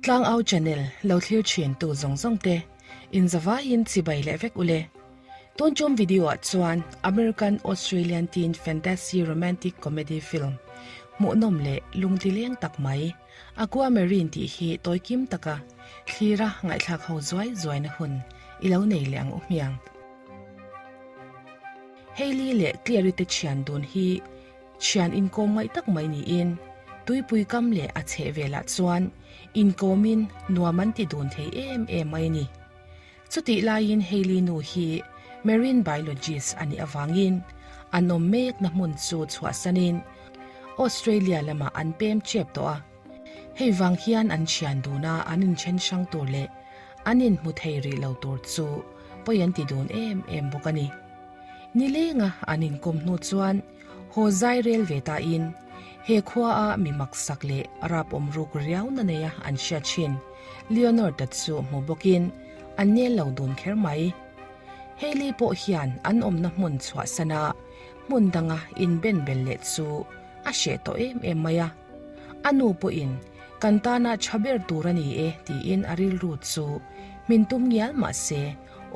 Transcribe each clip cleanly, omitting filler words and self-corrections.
Tlangau channel lo thlir thin tu zawng zawng te in zavaiin chibai leh vek ule. Tun tum video ah chuan American Australian teen fantasy romantic comedy film hmuhnawm leh lungtileng tak mai Aquamarine tih hi tawikim taka thlira ngaihthlak ho zuai zuaina hun i lo nei leh ang u hmiang. Hailey leh Clary te thian dun hi Thian inkawm ngaih tak mai niin tuipui kam leh a chheh velah chuan inkawmin nuam an ti dun thei em em mai a ni. Chutih laiin Hailey nu hi Marine Biologist a nih avangin an awm mekna hmun chu chhuahsanin Australia lamah an pem chep tawh a. Hei vang hian an thian duna an inthen hrang tur leh an inhmu thei rih lo tur chu pawi an ti dun em em bawk a ni. Nilenga an inkawm hnu chuan haw zai rel ve tain he khuaa mi maksak leh rap awm ruk riauna neia an hriat thin Leonard-a chu hmu bawkin an nel lo dun kher mai. Hailey pawh hian an awmna hmun chhuahsana hmun danga inben bel leh chu a hreh tawh em em mai a. A nu pawhin kan tana tha ber tur a ni e tiin a rilru chu min tum ngial mah se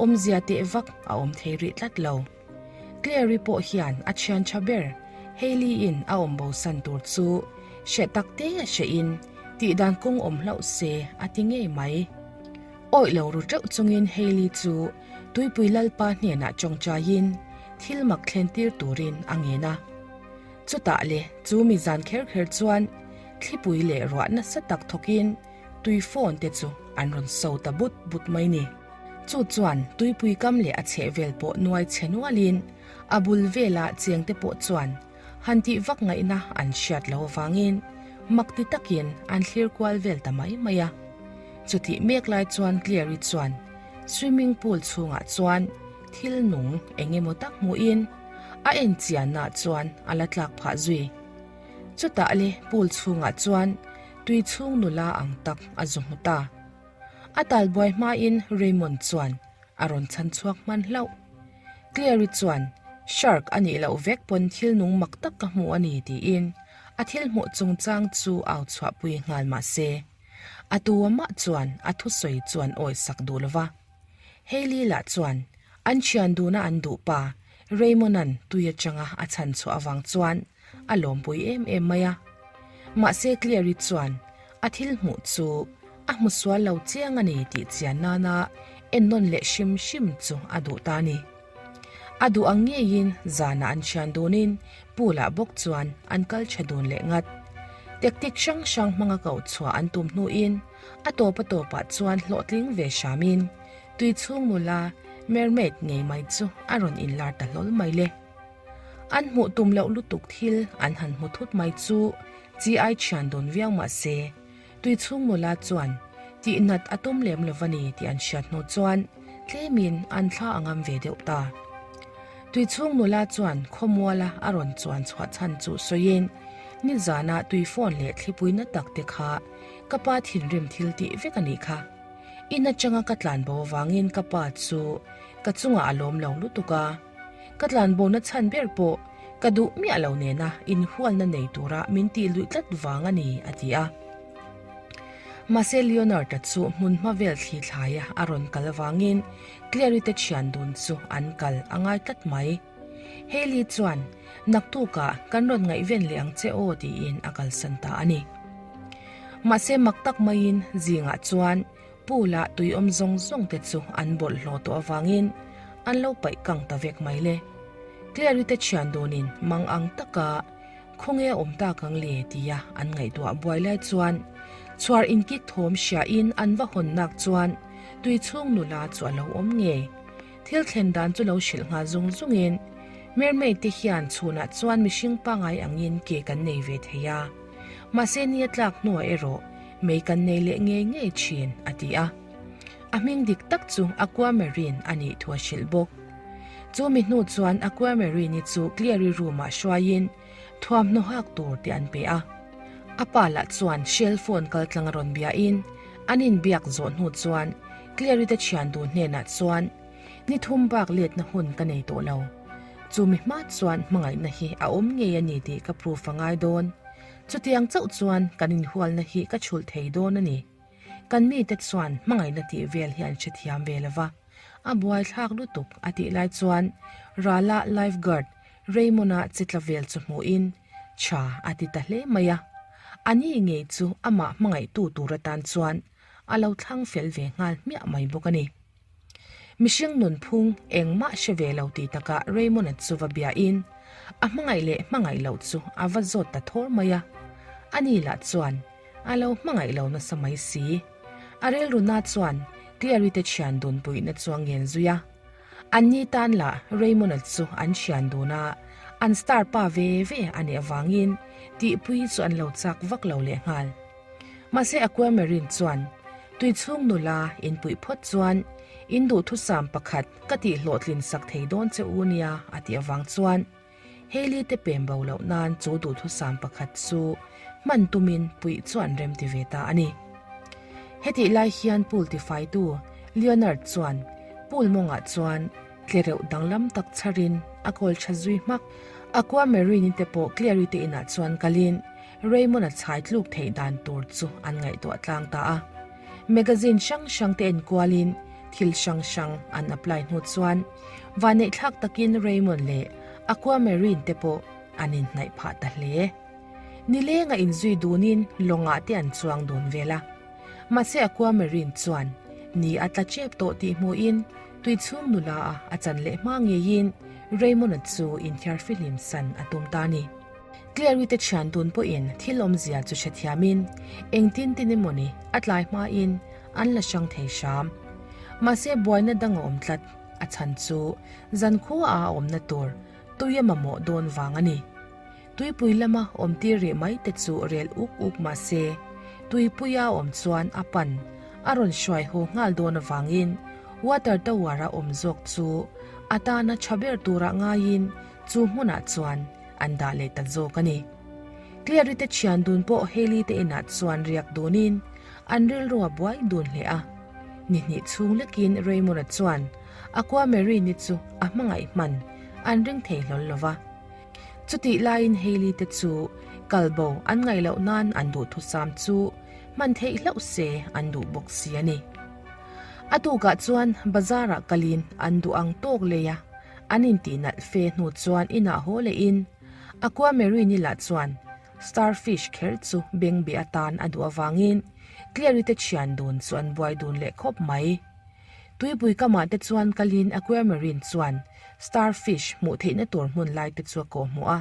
Awmzia teh vak a awm thei rih tlat lo. Clary pawh hian a thian tha ber Hailey-in a awm bosan tur chu hreh tak te a hrehin tih dan kawng awm hlauh se a ti ngei mai. Awih lo ru teuh chungin Hailey chu Tuipui Lalpa hnenah tawngtaiin thil mak thlen tir turin a ngen a. Chutah le chu mi zan kher kher chuan thlipui leh ruah nasa tak thawkin Tui phone te chu an rawn so ta but but mai ni. Chu chuan tuipui kam leh a chheh vel pawh nuai chhe nualin a bul vela cheng te pawh chuan han tih vak ngaihna an hriat lo avangin mak ti takin an thlir kual vel ta mai mai a. Chutih mek lai chuan Cleary chuan swimming pool chhungah chuan thil nung eng emaw tak hmuhin a en chiannaah chuan a la tlak phah zui. Chutah le pool chhungah chuan tui chhung nula ang tak a zu hmu ta. A talbuai hmain Raymond chuan a rawn chhan chhuak hman hlauh. Clary chuan Shark a nih loh vek pawn thil nung mak tak ka hmu a ni tiin a thil hmuh chungchang chu au chhuahpui nghal mah se, a tu amah chuan a thusawi chuan awisak duh lo va. Hailey lah chuan an thian duna an duh pa Raymond-a'n tui atanga a chhan chhuah avang chuan a lawmpui em em mai a. Mahse Clary chuan a thil hmuh chu a hmu sual lo chiang a ni tih chian nana ennawn leh hrim hrim chu a duh ta a ni. A duh ang ngeiin zanah an thian dunin pool-ah bawk chuan an kal tha dun leh ngat. Tactic hrang hrang hmanga koh chhuah an tum hnuin a tawp a tawpah chuan hlawhtling ve hramin tui chhung nula mermaid ngei mai chu a rawn inlar ta hlawl mai le. An hmuh tum loh lutuk thil an han hmu thut mai chu chi ai thian dawn viau mah se, tui chhung nula chuan tih nat a tum lem lo va ni tih an hriat hnu chuan tlemin an thla a ngam ve deuh ta. Tui chhung nula chuan khawmuala a rawn chuan chhuah chhan chu sawiin, Nizana tui phone leh thlipuina tak te kha ka pa thinrim thil tih vek a nih kha. In atanga ka tlan bo avangin ka pa chu ka chungah a lawm lo lutuk a. Ka tlanbona chhan ber pawh ka duh miah lo nena inhualna nei tura min tih luih tlat vang a ni, a ti a. Mahse Leonard-a chu hmun hma vel thli thlaia a rawn kal avangin Clary te thian dun chu an kal a ngai tlat mai. Hailey chuan, Naktukah kan rawn ngaihven leh ang che aw tiin a kalsan ta a ni. Mahse mak tak maiin zingah chuan Pool ah tui awm zawng zawng te chu an bawlhhlawh tawh avangin an lo paih kang ta vek mai le. Clary te thian dunin mang ang taka khawnge a awm tak ang le tia an ngaihtuah buai lai chuan chhuar inkik thawm hriain an va hawn nak chuan tui chhung nula chu a lo awm ngei. Thil thlen dan chu lo hrilh nghal zung zungin mermaid te hian chhunah chuan mihring pangai angin ke kan nei ve thei a, mahse ni a tlak hnuah erawh Mei kan nei leh ngei ngei thin, a ti a. A hming dik tak chu Aquamarine a nih thu a hrilh bawk. Chu mi hnu chuan Aquamarine-i chu Cleary room-ah hruaiin thuamhnaw hak tur te an pe a. A pa lah chuan Shell phone kaltlang a rawn biain an inbiak zawh hnu chuan Cleary te thian duh hnenah chuan ni thum bak letna hun ka nei tawh lo. Chu mi hma chuan hmangaihna hi a awm ngei a ni tih ka proof a ngai dawn. Chutiang chauh chuan kan inhualna hi ka chhulh thei dawn a ni. Kan mite chuan hmangaihna tih vel hi an hrethiam ve lo va, a buaithlak lutuk a tih lai chuan Rala life guard Raymond-a che tla vel chu hmuhin tha a ti ta hle mai a. A ni ngei chu amah hmangaihtu tur atan chuan a lo thlang fel ve nghal hmiah mai bawk a ni. Mihring nunphung engmah hre ve lo tih takah Raymond-a chu va biahin a hmangaih leh hmangaih loh chu a va zawt ta thawr mai a. Ani lah chuan a lo hmangaih lo nasa mai si. A rilruna chuan Clary te thian dun puihna chu a ngen zui a. Anni tan lah Raymond-a chu an thian dun a, an star pa ve ve a nih avangin tihpui chu an lo chak vak lo lehnghal. Mahse Aquamarine chuan tui chhung nula inpuih phawt chuan in duhthusam pakhat ka tih hlawhtlin sak thei dawn che u nia a tih avang chuan Hailey te pem bo loh nan chu duhthusam pakhat chu hman tumin puih chu an rem ti ve ta a ni. Hetih lai hian pool tifaitu Leonard chuan pool mawngah chuan tlereuh danglam tak chharin a kawl tha zui hmak. Aquamarine-i te pawh Clary te inah chuan kalin Raymond-a chhai tluk theih dan tur chu an ngaihtuah tlang ta a. Magazine hrang hrang te enkualin thil hrang hrang an apply hnu chuan vanneihthlak takin Raymond leh Aquamarine te pawh an inhnaih phah ta hle. Nilenga inzui dunin lawngah te an chuang dun vel a. Mahse Aquamarine chuan ni a tla chep tawh tih hmuhin tui chhung nula a a chan leh hma ngeiin Raymond-a chu inthiarfihlim san a tum ta a ni. Clary te thian dun pawhin thil awmzia chu hrethiamin engtin tin emawni a tlai hmain an la hrang thei hram. Mahse buaina dang a awm tlat, a chhan chu zankhua a awmna tur tui a mamawh dawn vang a ni. Tuipui lama awm tir rih mai te chu rel uk uk mahse tuipuia a awm chuan a pan a rawn hruai haw nghal dawn avangin water tower-a awm zawk chu a tana tha ber turah ngaiin chu hmunah chuan an dah leh ta zawk a ni. Clary te thian dun pawh Hailey te inah chuan riak dunin an rilru a buai dun hle a. Ni hnih chhung lekin Raymond-a chuan Aquamarine-i chu a hmangaih hman an ring thei hlawl lo va. Chutih laiin Hailey te chu kalbo an ngaih loh nan an duhthusam chu hman theih hlauh se an duh bawk si a ni. A tukah chuan bazar-ah kalin an duh ang tawk lei a. An intih nalh fe hnu chuan inah haw lehin Aquamarine-i lah chuan starfish kher chu bengbeh atan a duh avangin Clary te thian dun chu an buai dun leh khawp mai. Tuipui kamah te chuan kalin Aquamarine chuan starfish hmuh theihna tur hmun lai te chu a kawh hmuh a.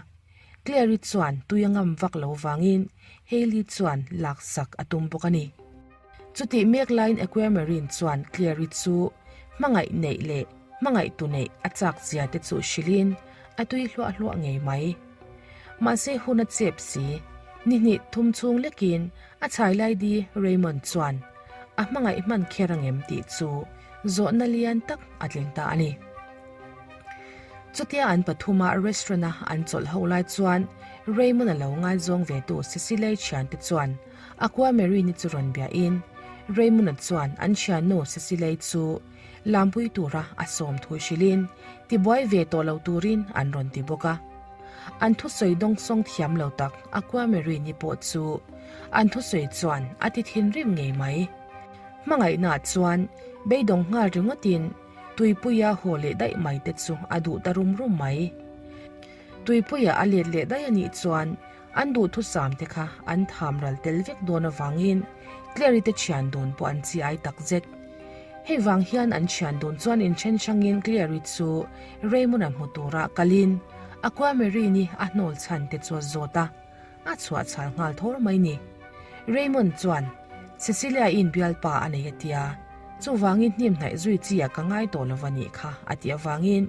Clary chuan tui a ngam vak lo vangin Hailey chuan laksak a tum bawk a ni. Chutih mek laiin Aquamarine chuan Clary chu hmangaih neih leh hmangaih tu neih a chak zia te chu hrilhin a tui hluah hluah ngei mai. Mahse hun a chep si, ni hnih thum chhung lekin a chhai lai di Raymond chuan a hmangaih hman kher angem tih chu zawhna lian tak a tling ta a ni. Chutia an pathuma restaurant-a an chawlh ho lai chuan Raymond-a lo ngaizawng ve tu Cecilei thiante chuan Aquamarine-i chu rawn biahin Raymond-a chuan an thiannu Cecilei chu lampui tura a sawm thu hrilhin tibuai ve tawh lo turin an rawn ti bawk a. An thusawi dawngsawng thiam lo tak Aquamarine-i pawh chu an thusawi chuan a ti thinrim ngei mai. Hmangaihnaah chuan beidawng nghal ringawtin Tuipuia haw leh daih mai te chu a duh ta rum rum mai. Tuipuia a let leh daih a nih chuan an duhthusam te kha an tham ral tel vek dawn avangin Clary te thian dun pawh an chi ai tak zet. Hei vang hian an thian dun chuan inthen hrangin Clary chu Raymond-a hmu tura kalin Aquamarine-i a hnawl chhan te chu a zawt a. A chhuah chhal nghal thawr mai ni. Raymond chuan, Cecilia-i'n bialpa a nei a tia, chuvangin hnim hnaih zui chi ah ka ngai tawh lo va nih kha a tih avangin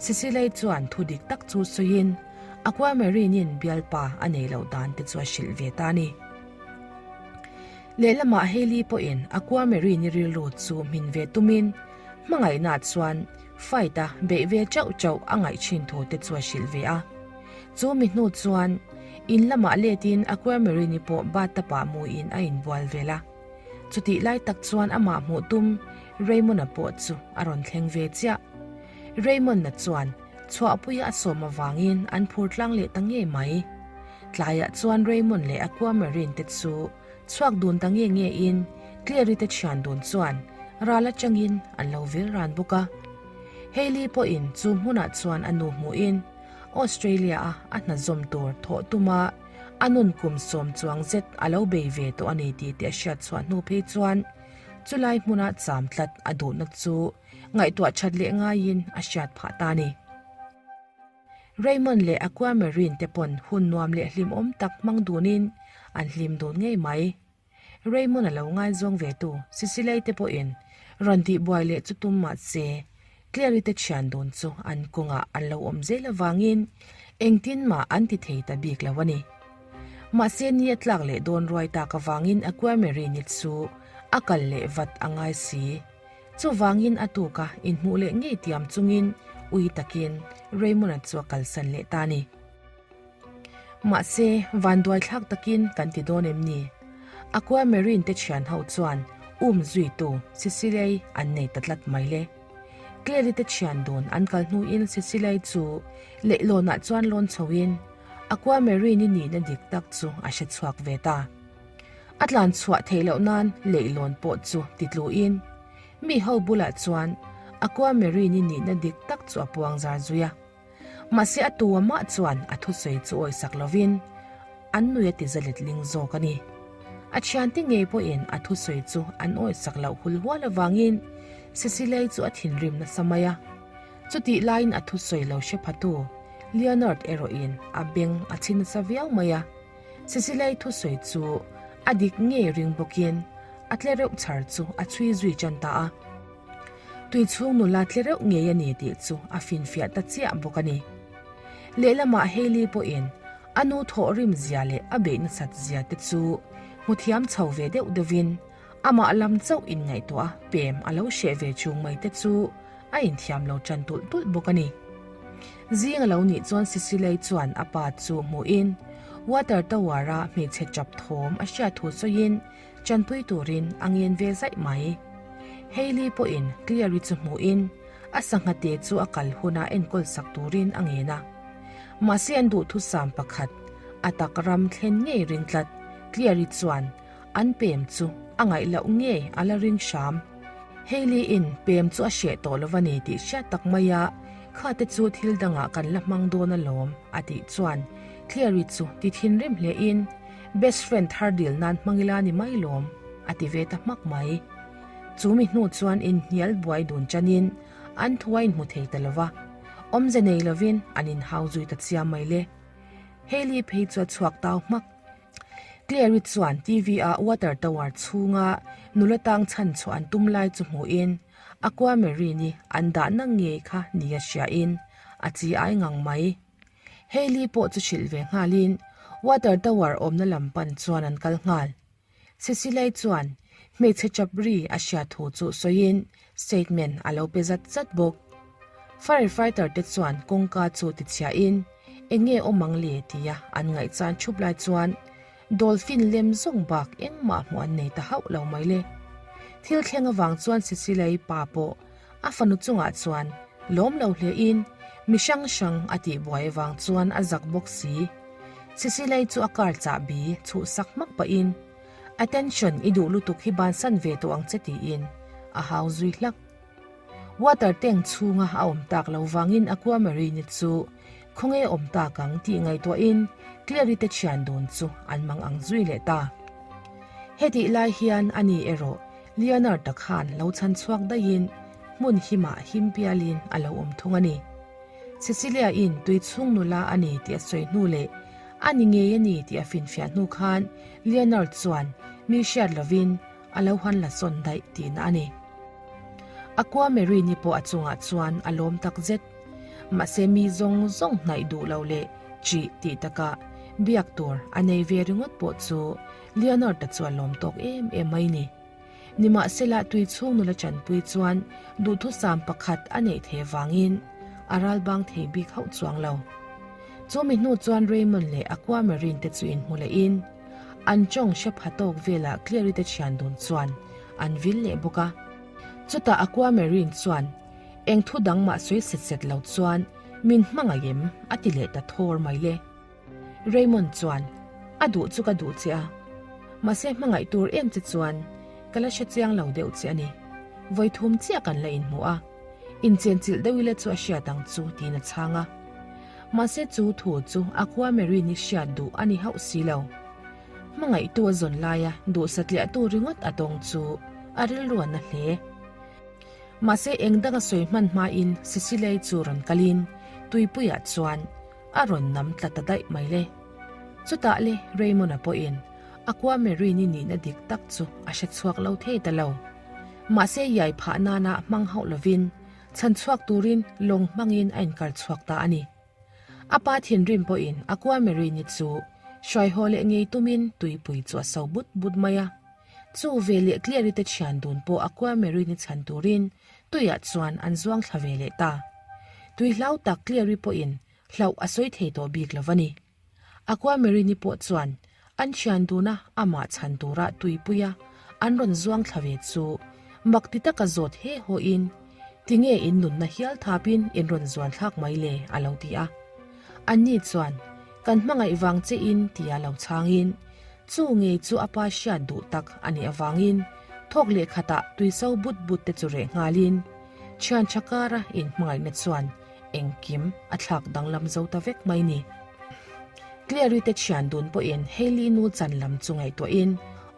Cecilia-i chuan thu dik tak chu sawiin Aquamarine-i'n bialpa a nei loh dan te chu a hrilh ve ta a ni. Lehlamah Hailey pawhin Aquamarine-i rilru chu hmin ve tumin hmangaihnaah chuan fight-a beih ve chauh chauh a ngaih thin thu te chu a hrilh ve a. Chu mi hnu chuan in lamah letin Aquamarine-i pawh bathtub-ah muin a inbual vel a. Chutih lai tak chuan amah hmuh tum Raymond-a pawh chu a rawn thleng ve chiah. Raymond-a chuan chhuahpuia a sawm avangin an phur tlang leh ta ngei mai. Tlaiah chuan Raymond leh Aquamarine te chu chhuak dun ta nge nge in. Clary te thian dun chuan ral atangin an lo vil ran bawk a. Hailey pawhin chu hmunah chuan a nu hmuhin Australia-a a hna zawm tur thawh tuma a nun kum sawm chuang zet a lo bei ve tawh a ni tih te a hriat chhuah hnu phei chuan chulai hmuna cham tlat a duhna chu ngaihtuah that leh ngaiin a hriat phah ta a ni. Raymond leh Aquamarine te pawn hun nuam leh hlimawm tak hmang dunin an hlim dun ngei mai. Raymond a lo ngaizawng ve tu Cecilei te pawhin rawn tihbuai leh chu tum mah se, Clary te thian dun chu an kawngah an lo awm zel avangin engtin mah an ti thei ta bik lo a ni. Mahse ni a tlak leh dawn ruai tak avangin Aquamarine-i chu a kal leh vat a ngai si. Chuvangin a tuka inhmuh leh ngei tiam chungin ui takin Raymond-a chu a kalsan leh ta a ni. Mahse, vanduaithlak takin kan ti dawn em ni? Aquamarine te thian ho chuan um zuitu Cecilei an nei ta tlat mai le. Clary te thian dun an kal hnuin Cecilei chu leihlawnah chuan lawn chhoin Aquamarine-i nihna dik tak chu a hre chhuak ve ta. A tlan chhuah theih loh nan leihlawn pawh chu ti tluin mi ho bulah chuan Aquamarine-i nihna dik tak chu a puang zar zui a. Mahse a tu amah chuan a thusawi chu awisak lovin an nui a ti zalet ling zawk a ni. A thiante ngei pawhin a thusawi chu an awisak loh hul hual avangin Cecilei chu a thinrim nasa mai a. Chutih laiin a thusawi lo hre phatu Leonard erawhin a beng a chhi nasa viau mai a. Cecilei thusawi chu a dik ngei ring bawkin a tle reuh chhar chu a chhui zui tan ta a. Tui chhung nula tle reuh ngei a ni tih chu a finfiah ta chiah bawk a ni. Lehlamah Hailey pawhin a nu thawhrim zia leh a beih nasat zia te chu hmu thiam chho ve deuh deuhin amah lam chauh inngaihtuah a pem a lo hreh ve chung mai te chu a inthiam lo tan tulh tulh bawk a ni. Zing a lo nih chuan Cecilei chuan a pa chu hmuhin Water Tower-a hmeichhe tap thawm a hriat thu sawiin Chanpui turin a ngen ve zaih mai. Hailey pawhin Cleary chu hmuhin a sangha te chu a kal huna enkawl sak turin a ngen a. Mahse an duhthusam pakhat, a tak ram thlen ngei ring tlat, Cleary chuan an pem chu a ngaih loh ngei a la ring hram. Hailey-in pem chu a hreh tawh lo va ni tih hriat tak mai a, khate chu thil dangah kan la hmang dawn alawm a tih chuan Cleary chu ti thinrim hlein, Best friend thar dil nan hmang ila ni mai lawm, a ti ve ta hmak mai. Chu mi hnu chuan inhnial buai dun chanin an thu a inhmu thei ta lo va, awmze nei lovin an inhau zui ta chiam mai le. Hailey phei chu a chhuak tau hmak. Clary chuan TV ah water tower chhunga nula tang chhan chhuah an tum lai chu hmuhin Aquamarine-i an dahna ngei kha nia hriain a chi ai ngang mai. Hailey pawh chu hrilh ve nghalin Water Tower awmna lam pan chuan an kal nghal. Cecilei chuan hmeichhe chap ri a hriat thu chu sawiin statement a lo pe zat zat bawk. Firefighter te chuan kawngka chu tichhiahin eng nge awm ang le tia an ngaihchan thup lai chuan Dolphin lem zawng bak engmah hmuh an nei ta hauh lo mai le. Thil thleng avang chuan Cecilei pa pawh A fanu chungah chuan lawm lo hlein mi hrang hrang a tihbuai avang chuan a zak bawk si. Cecilei chu a car chahbi chhuhsak hmak pahin, Attention i duh lutuk hi bansan ve tawh ang che tiin a hau zui hlak. Water tank chhunga a awm tak lo vangin Aquamarine chu khawnge awm tak ang tih ngaihtuahin Clary te thian dun chu an mang ang zui leh ta. Hetih lai hian ani erawh Leonard-a khan lo chhan chhuak daihin hmun himah him pialin a lo awm thung a ni. Cecilia-in tui chhung nula a ni tih a sawi hnu leh a ni ngei a ni tih a finfiah hnu khan Leonard chuan mi hriat lovin a lo han la sawn daih tihna a ni. Aquamarine-i pawh a chungah chuan a lawm tak zet. Mahse mi zawng zawng hnaih duh lo leh ṭih tih takah biak tur a nei ve ringawt pawh chu Leonard-a chu a lawm tawk em em mai ni. Nimahsela tui chhung nula chanpui chuan duhthusam pakhat a neih thei avangin a ral bang thei bik hauh chuang lo. Chu mi hnu chuan Raymond leh Aquamarine te chu inhmu lehin an tawng hre pha tawk velah Clary te thian dun chuan an vil leh bawk a. Chutah Aquamarine chuan eng thu dang mah sawi set set lo chuan min hmangaih em a ti leh ta thawr mai le. Raymond chuan, A duh chu ka duh che a, mahse hmangaih tur em che chuan. Ka la hre chiang lo deuh che a ni. Vawi thum chiah kan la inhmu a, inchenchilh deuh ila chu a hriat ang chu tiin a chhang a. Mahse chu thu chu Aquamarine-i hriat duh a ni hauh si lo. Hmangaihtu a zawn laia duh satliahtu ringawt a tawng chu a rilru a na hle. Mahse eng danga sawi hman hmain Cecilei chu rawn kalin tuipuiah chuan a rawn nam tla ta daih mai le. Chutah le Raymond-a pawhin Aquamarine-i nihna dik tak chu a hre chhuak lo thei ta lo. Mahse iai phah nana hmang hauh lovin chhan chhuak turin lawng hmangin a inkar chhuak ta a ni. A pa thinrim pawhin Aquamarine-i chu hruai haw leh ngei tumin tuipui chu a so but but mai a. Chu ve leh Cleary te thian dun pawh Aquamarine-i chhan turin tuiah chuan an zuang thla ve leh ta. Tui hlau tak Cleary pawhin hlauh a sawi thei tawh bik lo va ni. Aquamarine-i pawh chuan an thian duna amah chhan tura tuipuia an rawn zuang thla ve chu mak ti taka zawt he hawhin, Tinge in nunna hial thapin in rawn zuan thlak mai le? a lo ti a. Anni chuan, Kan hmangaih vang che in tia lo chhangin, Chu ngei chu a pa hriat duh tak a nih avangin thawk leh khatah tuiso but but te chu reh nghalin, Thian tha kara inhmangaihna chuan engkim a thlak danglam zo ta vek mai ni. Clary te thian dun pawhin Hailey nu chan lam chu ngaihtuahin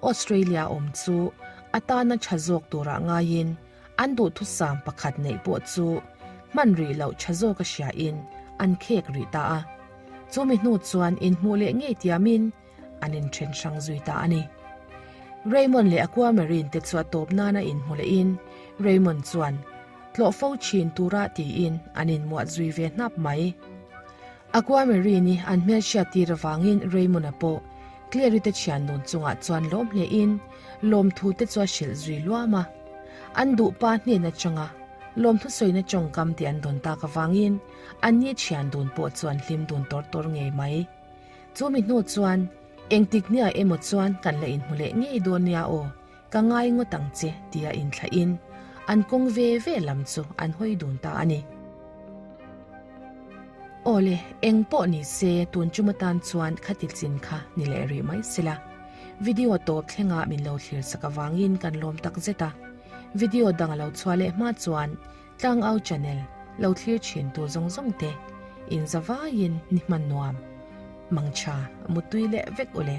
Australia awm chu a tana tha zawk turah ngaiin an duhthusam pakhat neih pawh chu hman rih loh tha zawk a hriain an khek rih ta a. Chumi hnu chuan inhmuh leh ngei tiamin an inthen hrang zui ta a ni. Raymond leh Aquamarine te chu a tawp nana inhmu lehin Raymond chuan tlawh fo thin tura tiin an inmuah zui ve hnap mai. Aquamarine-i an hmelhriat tir avangin Raymond-a pawh Clary te thian nun chungah chuan lawm hlein lawmthu te chu a hrilh zui luam a. An duhpa hnen atanga lawmthu sawina tawngkam tih an dawn tak avangin anni thian dun pawh chu an hlim dun tawr tawr ngei mai. Chu mi hnu chuan engtik nia emaw chuan kan la inhmu leh ngei dawn nia aw, ka ngai ngawt ang che tia inthlahin an kawng ve ve lam chu an hawi dun ta a ni. Aw le, eng pawh ni se tun chum atan chuan khati chin kha ni leh rih mai sela. Video tawp thlenga min lo thlir sak avangin kan lawm tak zet a. Video dang a lo chhuah leh hma chuan Tlangau channel lo thlir thin tu zawng zawng te in za vaiin ni hman nuam mangtha mutui leh vek ule.